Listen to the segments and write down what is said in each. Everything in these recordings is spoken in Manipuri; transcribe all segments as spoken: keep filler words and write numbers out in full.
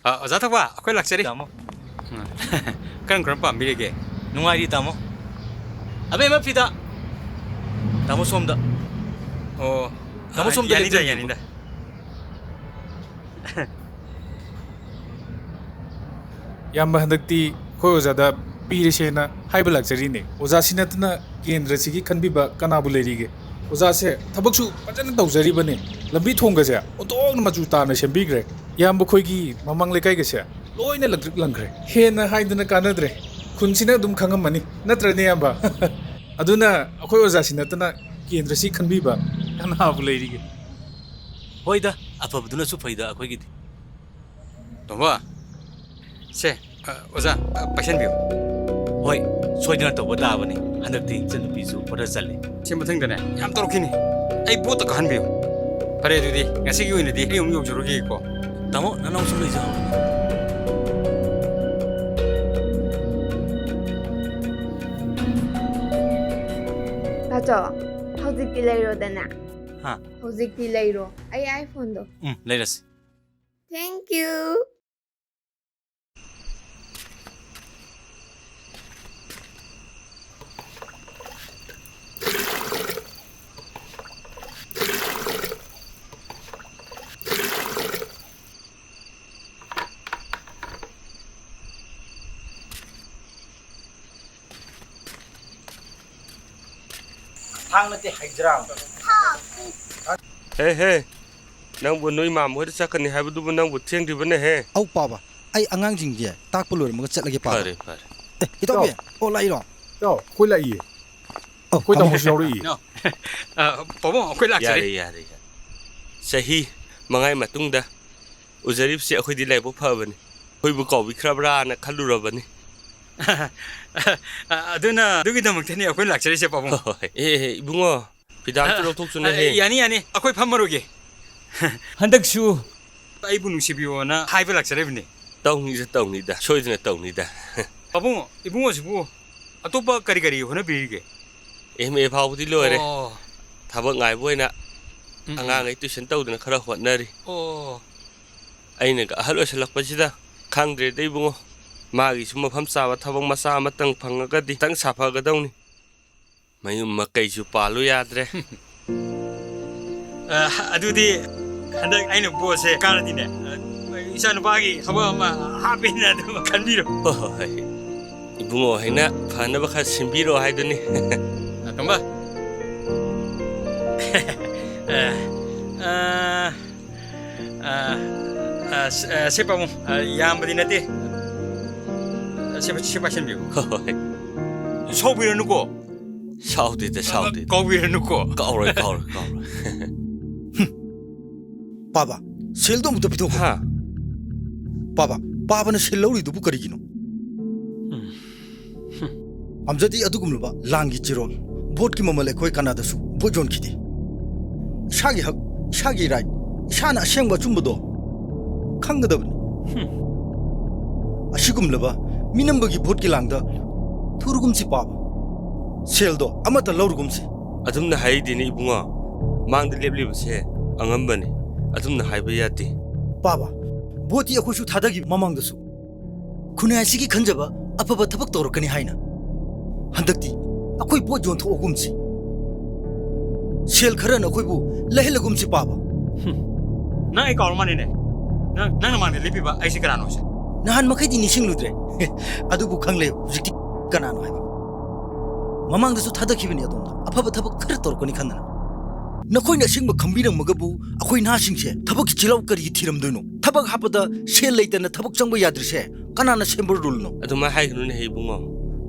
ꯑ, ꯑꯣꯖꯥ ꯊꯧꯕ, ꯑꯩꯈꯣꯏ ꯂꯥꯛꯆꯔꯤ꯫ ꯇꯥꯃꯣ꯫ ꯎꯝ꯫ ꯀꯔꯝ ꯀꯔꯝ ꯄꯥꯝꯕꯤꯔꯤꯒꯦ? ꯅꯨꯡꯉꯥꯏꯔꯤ, ꯇꯥꯃꯣ꯫ ꯑꯕꯦꯝꯃ ꯐꯤꯗꯥ꯫ ꯇꯥꯃꯣ ꯁꯣꯝꯗ꯫ ꯑꯣ, ꯇꯥꯃꯣ ꯑ, ꯁꯣꯝꯗ ꯌꯥꯅꯤꯗ, ꯂꯦꯡꯖꯟꯕꯤꯌꯨ꯫ ꯌꯥꯅꯤꯗ꯫ ꯏꯌꯥꯝꯕ, ꯍꯟꯗꯛꯇꯤ ꯑꯩꯈꯣꯏ ꯑꯣꯖꯥꯗ ꯄꯤꯔꯁꯦꯅ ꯍꯥꯏꯕ ꯂꯥꯛꯆꯔꯤꯅꯦ꯫ ꯑꯣꯖꯥꯁꯤ ꯅꯠꯇꯅ ꯀꯦꯟꯗ꯭ꯔꯁꯤꯒꯤ ꯈꯟꯕꯤꯕ ꯀꯅꯥꯕꯨ ꯂꯩꯔꯤꯒꯦ? ꯑꯣꯖꯥꯁꯦ ꯊꯕꯛꯁꯨ ꯐꯖꯅ ꯇꯧꯖꯔꯤꯕꯅꯦ, ꯂꯝꯕꯤ ꯊꯣꯡꯒꯁꯦ ꯑꯣꯟꯊꯣꯛꯅ ꯃꯆꯨ ꯇꯥꯅ ꯁꯦꯝꯕꯤꯈ꯭ꯔꯦ꯫ ꯏꯌꯥꯝꯕ ꯑꯩꯈꯣꯏꯒꯤ ꯃꯃꯥꯡ ꯂꯩꯀꯥꯏꯒꯁꯦ ꯂꯣꯏꯅ ꯂꯪꯇ꯭ꯔꯤꯛ ꯂꯪꯈ꯭ꯔꯦ꯫ ꯍꯦꯟꯅ ꯍꯥꯏꯗꯅ ꯀꯥꯟꯅꯗ꯭ꯔꯦ, ꯈꯨꯟꯁꯤꯅ ꯑꯗꯨꯝ ꯈꯪꯉꯝꯃꯅꯤ, ꯅꯠꯇ꯭ꯔꯅꯦ ꯏꯌꯥꯝꯕ? ꯑꯗꯨꯅ ꯑꯩꯈꯣꯏ ꯑꯣꯖꯥꯁꯤ ꯅꯠꯇꯅ ꯀꯦꯟꯗ꯭ꯔꯁꯤ ꯈꯟꯕꯤꯕ ꯀꯅꯥꯕꯨ ꯂꯩꯔꯤꯒꯦ? ꯍꯣꯏꯗ, ꯑꯐꯕꯗꯨꯅꯁꯨ ꯐꯩꯗ ꯑꯩꯈꯣꯏꯒꯤꯗꯤ꯫ ꯇꯣꯝꯕ, ꯁꯦ, ꯑ, ꯑꯣꯖꯥ, ꯑ, ꯄꯥꯏꯁꯟꯕꯤꯌꯨ꯫ ꯍꯣꯏ, ꯁꯣꯏꯗꯅ ꯇꯧꯕ ꯇꯥꯕꯅꯤ꯫ ꯍꯟꯗꯛꯇꯤ ꯏꯆꯟꯅꯨꯄꯤꯁꯨ ꯄꯣꯠꯇ ꯆꯜꯂꯦ꯫ ꯁꯤ ꯃꯊꯪꯗꯅꯦ, ꯌꯥꯝ ꯇꯧꯔꯛꯈꯤꯅꯤ꯫ ꯑꯩ ꯄꯣꯠꯇ ꯀꯥꯍꯟꯕꯤꯌꯨ꯫ ꯐꯔꯦ, ꯑꯗꯨꯗꯤ ꯉꯁꯤꯒꯤ ꯑꯣꯏꯅꯗꯤ ꯑꯩ ꯑꯃꯨꯛ ꯌꯧꯖꯔꯨꯒꯦꯀꯣ꯫ ꯇꯥꯃꯣ, ꯅꯅꯥꯎꯁꯨ ꯂꯩꯖꯍꯧꯕꯅꯤ꯫ ꯇꯥꯆꯧ, ꯍꯧꯖꯤꯛꯇꯤ ꯂꯩꯔꯣꯗꯅ꯫ ꯍꯥ? ꯍꯧꯖꯤꯛꯇꯤ ꯂꯩꯔꯣ, ꯑꯩ iPhone-ꯗꯣ꯫ ꯎꯝ, ꯂꯩꯔꯁꯤ꯫ Thank you. ꯊꯥꯡ ꯅꯠꯇꯦ, ꯍꯩꯖ꯭ꯔꯥꯡ꯫ ꯍꯦ, ꯍꯦ, ꯅꯪꯕꯨ ꯅꯣꯏ ꯃꯥꯝꯃ ꯍꯣꯏꯗ ꯆꯠꯀꯅꯤ ꯍꯥꯏꯕꯗꯨꯕꯨ ꯅꯪꯕꯨ ꯊꯦꯡꯗ꯭ꯔꯤꯕꯅꯦꯍꯦ꯫ ꯑꯧ, ꯄꯥꯕ, ꯑꯩ ꯑꯉꯥꯡꯁꯤꯡꯁꯦ ꯇꯥꯛꯄ ꯂꯣꯏꯔꯝꯃꯒ ꯆꯠꯂꯒꯦ, ꯄꯥꯕ꯫ ꯐꯔꯦ, ꯐꯔꯦ꯫ ꯑꯦ, ꯏꯇꯥꯎꯕꯤ, ꯏꯇꯥꯎ꯫ ꯑꯣ, ꯂꯥꯛꯏꯔꯣ? ꯏꯇꯥꯎ, ꯑꯩꯈꯣꯏ ꯂꯥꯛꯏꯌꯦ꯫ ꯑꯧ, ꯑꯩꯈꯣꯏ ꯇꯥꯃꯣ꯫ ꯇꯥꯃꯣꯁꯨ ꯌꯥꯎꯔꯛꯏꯌꯦ꯫ ꯅꯣ꯫ ꯑ, ꯄꯥꯕꯨꯡ, ꯑꯩꯈꯣꯏ ꯂꯥꯛꯆꯔꯦ꯫ ꯌꯥꯔꯦ, ꯌꯥꯔꯦ, ꯌꯥꯔꯦ꯫ ꯆꯍꯤ ꯃꯉꯥꯒꯤ ꯃꯇꯨꯡꯗ ꯎꯖꯔꯤꯕꯁꯤ ꯑꯩꯈꯣꯏꯗꯤ ꯂꯥꯏꯕꯛ ꯐꯕꯅꯤ꯫ ꯑꯩꯈꯣꯏꯕꯨ ꯀꯥꯎꯕꯤꯈ꯭ꯔꯕ꯭ꯔꯥꯅ ꯈꯜꯂꯨꯔꯕꯅꯤ꯫ ꯑ, ꯑꯗꯨꯅ, ꯑꯗꯨꯒꯤꯗꯃꯛꯇꯅꯤ ꯑꯩꯈꯣꯏ ꯂꯥꯛꯆꯔꯤꯁꯦ, ꯄꯥꯕꯨꯡ꯫ ꯍꯣꯏ, ꯍꯣꯏ꯫ ꯑꯦ, ꯑꯦ, ꯏꯕꯨꯡꯉꯣ, ꯐꯤꯗꯥ ꯑꯝꯇ ꯑ, ꯂꯧꯊꯣꯛꯁꯨꯅꯦꯍꯦ꯫ ꯑ, ꯌꯥꯅꯤ, ꯌꯥꯅꯤ꯫ ꯑꯩꯈꯣꯏ ꯐꯝꯃꯔꯣꯏꯒꯦ꯫ ꯍꯟꯗꯛꯁꯨ ꯑꯩꯕꯨ ꯅꯨꯡꯁꯤꯕꯤꯌꯣꯅ ꯍꯥꯏꯕ ꯂꯥꯛꯆꯔꯤꯕꯅꯤ꯫ ꯇꯧꯅꯤꯗ, ꯇꯧꯅꯤꯗ꯫ ꯁꯣꯏꯗꯅ ꯇꯧꯅꯤꯗ꯫ ꯄꯥꯕꯨꯡ, ꯏꯕꯨꯡꯉꯣꯁꯤꯕꯨ ꯑꯇꯣꯞꯄ ꯀꯔꯤ ꯀꯔꯤ ꯍꯣꯠꯅꯕꯤꯔꯤꯒꯦ? M A ꯐꯥꯎꯕꯗꯤ ꯂꯣꯏꯔꯦ꯫ ꯑꯣ꯫ ꯊꯕꯛ ꯉꯥꯏꯕ ꯑꯣꯏꯅ ꯎꯝ, ꯎꯝ꯫ ꯑꯉꯥꯡꯈꯩ tuition ꯇꯧꯗꯅ ꯈꯔ ꯍꯣꯠꯅꯔꯤ꯫ ꯑꯣ꯫ ꯑꯩꯅꯒ ꯑꯍꯜ ꯑꯣꯏꯁꯜꯂꯛꯄꯁꯤꯗ ꯈꯪꯗ꯭ꯔꯦꯗ ꯏꯕꯨꯡꯉꯣ꯫ ꯃꯥꯒꯤꯁꯨ ꯃꯐꯝ ꯆꯥꯕ ꯊꯕꯛ ꯃꯆꯥ ꯑꯃꯇꯪ ꯐꯪꯉꯒꯗꯤ ꯈꯤꯇꯪ ꯁꯥꯐꯒꯗꯧꯅꯤ꯫ ꯃꯌꯨꯝ ꯃꯀꯩꯁꯨ ꯄꯥꯜꯂꯨ ꯌꯥꯗ꯭ꯔꯦ꯫ ꯑ, ꯑꯗꯨꯗꯤ ꯍꯟꯗꯛ ꯑꯩꯅ ꯕꯣꯠꯁꯦ ꯀꯥꯔꯗꯤꯅꯦ, ꯑ, ꯏꯆꯥ ꯅꯨꯄꯥꯒꯤ ꯊꯕꯛ ꯑꯃ ꯍꯥꯞꯄꯦꯅ ꯑꯗꯨꯝ ꯈꯟꯕꯤꯔꯣ꯫ ꯍꯣꯏ, ꯍꯣꯏ, ꯍꯣꯏ꯫ ꯏꯕꯨꯡꯉꯣ ꯍꯣꯏꯅ ꯐꯅꯕ ꯈꯔ ꯁꯤꯟꯕꯤꯔꯣ ꯍꯥꯏꯗꯨꯅꯤ꯫ ꯑ, ꯇꯣꯝꯕ꯫ ꯑ, ꯑ, ꯑ, ꯑ, ꯁ-, ꯑ, ꯁꯦ ꯄꯥꯕꯨꯡ, ꯑ, ꯌꯥꯝꯕꯗꯤ ꯅꯠꯇꯦ꯫ ꯑ, ꯁꯦ, ꯁꯦ ꯄꯥꯏꯁꯟꯕꯤꯌꯨ꯫ ꯍꯣꯏ, ꯍꯣꯏ꯫ ꯁꯥꯎꯕꯤꯔꯅꯨꯀꯣ꯫ ꯁꯥꯎꯗꯦꯗ, ꯁꯥꯎꯗꯦꯗ꯫ ꯀꯥꯎꯕꯤꯔꯅꯨꯀꯣ꯫ ꯀꯥꯎꯔꯣꯏ, ꯀꯥꯎꯔꯣꯏ, ꯀꯥꯎꯔꯣꯏ꯫ ꯄꯥꯕ, ꯁꯦꯜꯗꯣ ꯑꯃꯨꯛꯇ ꯄꯤꯊꯣꯛꯈꯣ꯫ ꯍꯥ? ꯄꯥꯕ, ꯄꯥꯕꯅ ꯁꯦꯜ ꯂꯧꯔꯤꯗꯨꯕꯨ ꯀꯔꯤꯒꯤꯅꯣ? ꯄꯥꯝꯖꯗꯦ ꯑꯗꯨꯒꯨꯝꯂꯕ ꯂꯥꯟꯒꯤ ꯆꯤꯔꯣꯜ꯫ ꯚꯣꯠꯀꯤ ꯃꯃꯜ ꯑꯩꯈꯣꯏ ꯀꯅꯥꯗꯁꯨ ꯚꯣꯠ ꯌꯣꯟꯈꯤꯗꯦ꯫ ꯏꯁꯥꯒꯤ ꯍꯛ, ꯏꯁꯥꯒꯤ ꯔꯥꯏꯠ, ꯏꯁꯥꯅ ꯑꯁꯦꯡꯕ ꯑꯆꯨꯝꯕꯗꯣ ꯈꯪꯒꯗꯕꯅꯤ꯫ ꯑꯁꯤꯒꯨꯝꯂꯕ ꯃꯤꯅꯝꯕꯒꯤ ꯚꯣꯠꯀꯤ ꯂꯥꯡꯗ ꯊꯨꯔꯨꯒꯨꯝꯁꯤ ꯄꯥꯕ꯫ ꯁꯦꯜꯗꯣ ꯑꯃꯠꯇ ꯂꯧꯔꯨꯒꯨꯝꯁꯤ꯫ ꯑꯗꯨꯝꯅ ꯍꯥꯏꯔꯤꯗꯤꯅꯦ ꯏꯕꯨꯡꯉꯣ, ꯃꯥꯡꯗ ꯂꯦꯞꯂꯤꯕꯁꯦ ꯑꯉꯝꯕꯅꯤ, ꯑꯗꯨꯝꯅ ꯍꯥꯏꯕ ꯌꯥꯗꯦ꯫ ꯄꯥꯕ, ꯚꯣꯠꯇꯤ ꯑꯩꯈꯣꯏꯁꯨ ꯊꯥꯗꯈꯤꯕ ꯃꯃꯥꯡꯗꯁꯨ꯫ ꯈꯨꯟꯅꯥꯏꯁꯤꯒꯤ ꯈꯟꯖꯕ ꯑꯐꯕ ꯊꯕꯛ ꯇꯧꯔꯛꯀꯅꯤ ꯍꯥꯏꯅ꯫ ꯍꯟꯗꯛꯇꯤ ꯑꯩꯈꯣꯏ ꯚꯣꯠ ꯌꯣꯟꯊꯣꯛꯑꯒꯨꯝꯁꯤ꯫ ꯁꯦꯜ ꯈꯔꯅ ꯑꯩꯈꯣꯏꯕꯨ ꯂꯩꯍꯜꯂꯒꯨꯝꯁꯤ ꯄꯥꯕ꯫ ꯍꯨꯝ꯫ ꯅꯪ ꯑꯩ ꯀꯥꯎꯔ ꯃꯥꯜꯂꯦꯅꯦ꯫ ꯅꯪ, ꯅꯪ ꯃꯃꯥꯡꯗ ꯂꯦꯞꯄꯤꯕ ꯑꯩꯁꯦ ꯀꯅꯥꯅꯣꯁꯦ? ꯅꯍꯥꯟ ꯃꯈꯩꯗꯤ ꯅꯤꯡꯁꯤꯡꯂꯨꯗ꯭ꯔꯦ꯫ ꯑꯗꯨꯕꯨ ꯈꯪꯂꯦ ꯍꯧꯖꯤꯛꯇꯤ ꯀꯅꯥꯅꯣ ꯍꯥꯏꯕ꯫ ꯃꯃꯥꯡꯗꯁꯨ ꯊꯥꯗꯈꯤꯕꯅꯤ ꯑꯗꯣꯝꯗ ꯑꯐꯕ ꯊꯕꯛ ꯈꯔ ꯇꯧꯔꯛꯀꯅꯤ ꯈꯟꯗꯅ꯫ ꯅꯈꯣꯏꯅ ꯑꯁꯦꯡꯕ ꯈꯪꯕꯤꯔꯝꯃꯒꯕꯨ ꯑꯩꯈꯣꯏ ꯅꯍꯥꯁꯤꯡꯁꯦ ꯊꯕꯛꯀꯤ ꯆꯤꯜꯍꯥꯎ ꯀꯔꯤꯒꯤ ꯊꯤꯔꯝꯗꯣꯏꯅꯣ? ꯊꯕꯛ ꯍꯥꯞꯄꯗ ꯁꯦꯜ ꯂꯩꯇꯅ ꯊꯕꯛ ꯆꯪꯕ ꯌꯥꯗ꯭ꯔꯤꯁꯦ ꯀꯅꯥꯅ ꯁꯦꯝꯕ ꯔꯨꯜꯅꯣ? ꯑꯗꯨꯃꯥꯏꯅ ꯍꯥꯏꯒꯅꯨꯅꯦ ꯏꯕꯨꯡꯉꯣ,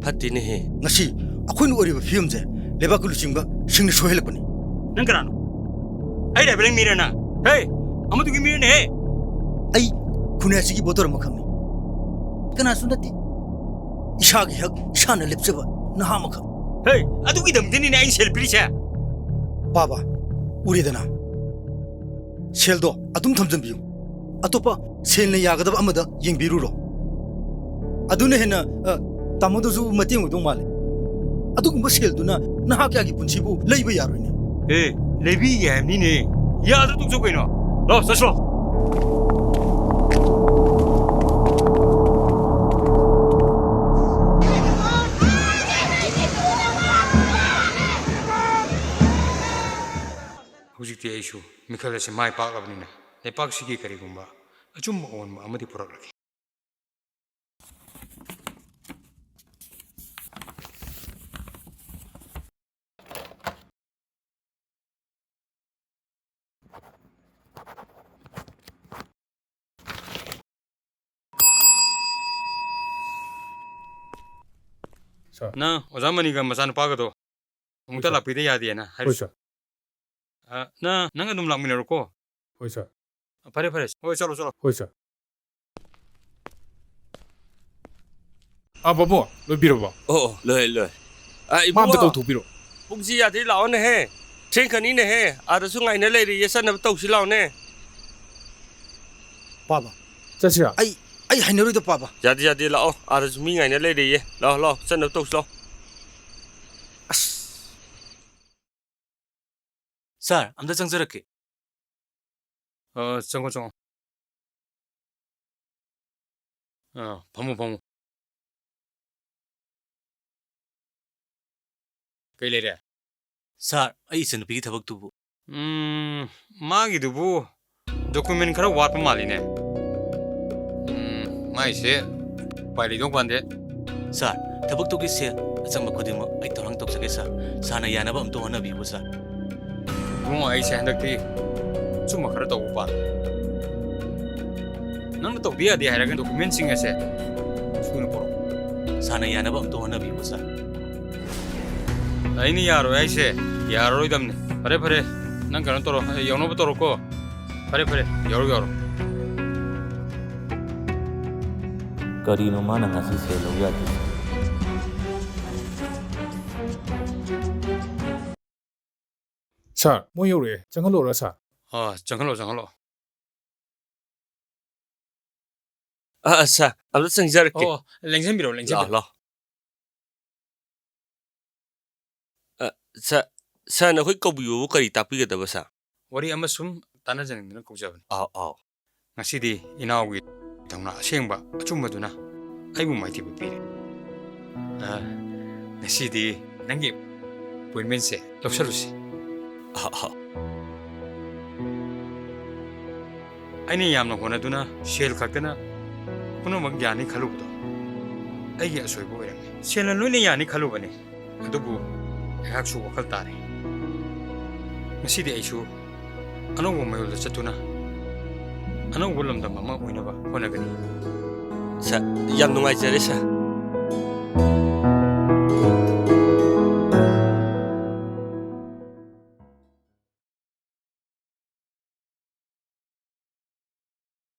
ꯐꯠꯇꯦꯅꯦꯍꯦ꯫ ꯉꯁꯤ ꯑꯩꯈꯣꯏꯅ ꯑꯣꯏꯔꯤꯕ ꯐꯤꯕꯝꯁꯦ ꯂꯩꯕꯥꯛꯀꯤ ꯂꯨꯆꯤꯡꯕꯁꯤꯡꯅ ꯁꯣꯏꯍꯜꯂꯛꯄꯅꯤ꯫ ꯅꯪ ꯀꯅꯥꯅꯣ? ꯑꯩ ꯂꯥꯏꯕ ꯅꯪ ꯃꯤꯔ ꯅꯪ? ꯍꯦ! ꯑꯃꯗꯨꯒꯤ ꯃꯤꯔꯅꯦꯍꯦ! ꯑꯩ ꯈꯨꯟꯅꯥꯏ ꯑꯁꯤꯒꯤ ꯚꯣꯇꯔ ꯑꯃꯈꯛꯅꯤ꯫ ꯀꯅꯥꯁꯨ ꯅꯠꯇꯦ꯫ ꯏꯁꯥꯒꯤ ꯍꯛ ꯏꯁꯥꯅ ꯂꯦꯞꯆꯕ ꯅꯍꯥ ꯑꯃꯈꯛ꯫ ꯍꯦ! ꯑꯗꯨꯒꯤꯗꯃꯛꯇꯅꯤꯅꯦ ꯑꯩꯅ ꯁꯦꯜ ꯄꯤꯔꯤꯁꯦ꯫ ꯄꯥꯕ, ꯎꯔꯦꯗꯅ꯫ ꯁꯦꯜꯗꯣ ꯑꯗꯨꯝ ꯊꯝꯖꯟꯕꯤꯌꯨ꯫ ꯑꯇꯣꯞꯄ ꯁꯦꯜꯅ ꯌꯥꯒꯗꯕ ꯑꯃꯗ ꯌꯦꯡꯕꯤꯔꯨꯔꯣ꯫ ꯑꯗꯨꯅ ꯍꯦꯟꯅ, ꯑ, ꯇꯥꯃꯣꯗꯁꯨ ꯃꯇꯦꯡ ꯑꯣꯏꯗꯧ ꯃꯥꯜꯂꯦ꯫ ꯑꯗꯨꯒꯨꯝꯕ ꯁꯦꯜꯗꯨꯅ ꯅꯍꯥ ꯀꯌꯥꯒꯤ ꯄꯨꯟꯁꯤꯕꯨ ꯂꯩꯕ ꯌꯥꯔꯣꯏꯅꯦ꯫ ꯑꯦ, ꯂꯩꯕꯤꯒꯦ ꯍꯥꯏꯕꯅꯤꯅꯦ꯫ ꯌꯥꯗ ꯇꯣꯛꯆꯧ ꯀꯩꯅꯣ꯫ ꯂꯥꯎ, ꯆꯠꯁꯤꯂꯥꯎ꯫ ꯍꯧꯖꯤꯛꯇꯤ ꯑꯩꯁꯨ ꯃꯤꯈꯜ ꯑꯁꯤ ꯃꯥꯏ ꯄꯥꯛꯂꯕꯅꯤꯅ ꯂꯩꯄꯥꯛꯁꯤꯒꯤ ꯀꯔꯤꯒꯨꯝꯕ ꯑꯆꯨꯝꯕ ꯑꯑꯣꯟꯕ ꯑꯃꯗꯤ ꯄꯨꯔꯛꯂꯒꯦ꯫ Sir. ꯅꯪ ꯑꯣꯖꯥ ꯃꯅꯤꯒ ꯃꯆꯥꯅꯨꯄꯥꯒꯗꯣ ꯑꯃꯨꯛꯇ ꯍꯣꯏ, sir. ꯂꯥꯛꯄꯤꯗ ꯌꯥꯗꯦꯅ ꯍꯣꯏ, ꯍꯥꯏꯔꯨ꯫ Sir. ꯑ, ꯅꯪ, ꯅꯪ ꯑꯗꯨꯝ ꯂꯥꯛꯃꯤꯟꯅꯔꯣꯀꯣ꯫ ꯍꯣꯏ, sir. ꯐꯔꯦ, ꯐꯔꯦ꯫ ꯍꯣꯏ, ꯆꯠꯂꯣ, ꯆꯠꯂꯣ꯫ ꯍꯣꯏ, sir. ꯑꯥ, ꯄꯥꯕꯨꯡ, ꯂꯣꯏꯕꯤꯔꯕꯣ? ꯑꯣ, ꯑꯣ, ꯂꯣꯏ, ꯂꯣꯏ꯫ ꯑ, ꯃꯥ ꯑꯝꯇ ꯏꯕꯨꯡꯉꯣ, ꯀꯧꯊꯣꯛꯄꯤꯔꯣ꯫ ꯄꯨꯡꯁꯤ ꯌꯥꯗ꯭ꯔꯤ, ꯂꯥꯛꯑꯣꯅꯦꯍꯦ꯫ ꯊꯦꯡꯈ꯭ꯔꯅꯤꯅꯦꯍꯦ꯫ ꯑꯥꯗꯁꯨ ꯉꯥꯏꯅ ꯂꯩꯔꯤꯌꯦ, ꯆꯠꯅꯕ ꯇꯧꯁꯤ ꯂꯥꯛꯑꯣꯅꯦ꯫ ꯄꯥꯕ꯫ ꯆꯠꯁꯤꯔꯥ? ꯑꯩ, ꯑꯩ ꯍꯩꯅꯔꯣꯏꯗ, ꯄꯥꯕ꯫ ꯌꯥꯗꯦ, ꯌꯥꯗꯦ, ꯂꯥꯛꯑꯣ꯫ ꯑꯥꯗꯁꯨ ꯃꯤ ꯉꯥꯏꯅ ꯂꯩꯔꯤꯌꯦ꯫ ꯂꯥꯛꯑꯣ, ꯂꯥꯛꯑꯣ, ꯆꯠꯅꯕ ꯇꯧꯁꯤ ꯂꯥꯛꯑꯣ꯫ ꯑꯁ꯫ Sir, ꯑꯝꯇ ꯆꯪꯖꯔꯛꯀꯦ꯫ ꯑ, ꯆꯪꯉꯣ, ꯆꯪꯉꯣ꯫ ꯑ, ꯐꯝꯃꯣ, ꯐꯝꯃꯣ꯫ ꯀꯩ ꯂꯩꯔꯦ? Sir, ꯑꯩ ꯏꯆꯟꯅꯨꯄꯤꯒꯤ ꯊꯕꯛꯇꯨꯕꯨ꯫ ꯎꯝ, ꯃꯥꯒꯤꯗꯨꯕꯨ document ꯈꯔ ꯋꯥꯠꯄ ꯃꯥꯜꯂꯤꯅꯦ꯫ ꯎꯝ, ꯃꯥꯏꯁꯦ ꯎꯄꯥꯏ ꯂꯩꯗꯧ ꯃꯥꯟꯗꯦ꯫ Sir, ꯊꯕꯛꯇꯨꯒꯤ ꯁꯦꯜ ꯑꯆꯪꯕ ꯈꯨꯗꯤꯡꯃꯛ ꯑꯩ ꯊꯧꯔꯥꯡ ꯇꯧꯖꯒꯦ, sir꯫ Sirꯅ ꯌꯥꯅꯕ ꯑꯝꯇ ꯍꯣꯠꯅꯕꯤꯌꯨ, sir꯫ ꯏꯕꯨꯡꯉꯣ, ꯑꯩꯁꯦ ꯍꯟꯗꯛꯇꯤ ꯑꯆꯨꯝꯕ ꯈꯔ ꯇꯧꯕ ꯄꯥꯝꯃꯤ꯫ ꯅꯪꯅ ꯇꯧꯗ ꯌꯥꯗꯦ ꯍꯥꯏꯔꯒ documentꯁꯤꯡ ꯑꯁꯦ ꯁꯨꯅ ꯄꯨꯔꯛꯑꯣ꯫ Sirꯅ ꯌꯥꯅꯕ ꯑꯝꯇ ꯍꯣꯠꯅꯕꯤꯌꯨ, sir꯫ ꯑꯩꯅ ꯌꯥꯔꯣꯏ ꯍꯥꯏꯁꯦ ꯌꯥꯔꯔꯣꯏꯗꯕꯅꯤ꯫ ꯐꯔꯦ, ꯐꯔꯦ, ꯅꯪ ꯀꯩꯅꯣ ꯇꯧꯔꯣ, ꯌꯧꯅꯕ ꯇꯧꯔꯣꯀꯣ꯫ ꯐꯔꯦ, ꯐꯔꯦ, ꯌꯧꯔꯣ, ꯌꯧꯔꯣ꯫ ꯀꯔꯤꯅꯣ ꯃꯥꯅ ꯉꯁꯤ ꯁꯦꯜ ꯂꯧ ꯌꯥꯗ꯭ꯔꯤꯁꯦ? Sir, ꯃꯣꯏ ꯌꯧꯔꯛꯑꯦ꯫ ꯆꯪꯍꯜꯂꯛꯑꯣꯔꯥ, sir? ꯑꯥ, ꯆꯪꯍꯜꯂꯣ, ꯆꯪꯍꯜꯂꯣ꯫ ꯑꯥ, sir, ꯑꯝꯇ ꯆꯪꯖꯔꯛꯀꯦ꯫ ꯑꯣ, ꯂꯦꯡꯁꯤꯟꯕꯤꯔꯣ, ꯂꯦꯡꯁꯤꯟꯕꯤꯔꯣ꯫ ꯂꯥꯛꯑꯣ, ꯂꯥꯛꯑꯣ꯫ ꯑ, sir, sir, ꯅꯈꯣꯏ ꯀꯧꯕꯤꯕꯕꯨ ꯀꯔꯤ ꯇꯥꯛꯄꯤꯒꯗꯕ, sir? ꯋꯥꯔꯤ ꯑꯃ ꯁꯨꯝ ꯇꯥꯟꯅꯖꯅꯤꯡꯗꯨꯅ ꯀꯧꯖꯕꯅꯤ꯫ ꯑꯥꯎ, ꯑꯥꯎ꯫ ꯉꯁꯤꯗꯤ ꯏꯅꯥꯎꯒꯤ ꯊꯧꯅꯥ ꯑꯁꯦꯡꯕ ꯑꯆꯨꯝꯕꯗꯨꯅ ꯑꯩꯕꯨ ꯃꯥꯏꯊꯤꯕ ꯄꯤꯔꯦ꯫ ꯑ, ꯉꯁꯤꯗꯤ ꯅꯪꯒꯤ appointmentꯁꯦ ꯂꯧꯁꯜꯂꯨꯁꯤ꯫ ꯑꯥꯎ, ꯑꯥꯎ꯫ ꯑꯩꯅ ꯌꯥꯝꯅ ꯍꯣꯠꯅꯗꯨꯅ ꯁꯦꯜ ꯈꯛꯇꯅ ꯄꯨꯝꯅꯃꯛ ꯌꯥꯅꯤ ꯈꯜꯂꯨꯕꯗꯣ ꯑꯩꯒꯤ ꯑꯁꯣꯏꯕ ꯑꯣꯏꯔꯝꯃꯤ꯫ ꯁꯦꯜꯅ ꯂꯣꯏꯅ ꯌꯥꯅꯤ ꯈꯜꯂꯨꯕꯅꯤ, ꯑꯗꯨꯕꯨ ꯑꯩꯍꯥꯛꯁꯨ ꯋꯥꯈꯜ ꯇꯥꯔꯦ꯫ ꯉꯁꯤꯗꯤ ꯑꯩꯁꯨ ꯑꯅꯧꯕ ꯃꯌꯣꯜꯗ ꯆꯠꯇꯨꯅ ꯑꯅꯧꯕ ꯂꯝꯗꯝ ꯑꯃ ꯑꯣꯏꯅꯕ ꯍꯣꯠꯅꯒꯅꯤ꯫ ꯁꯥꯔ, ꯌꯥꯝ ꯅꯨꯡꯉꯥꯏꯖꯔꯦ ꯁꯥꯔ꯫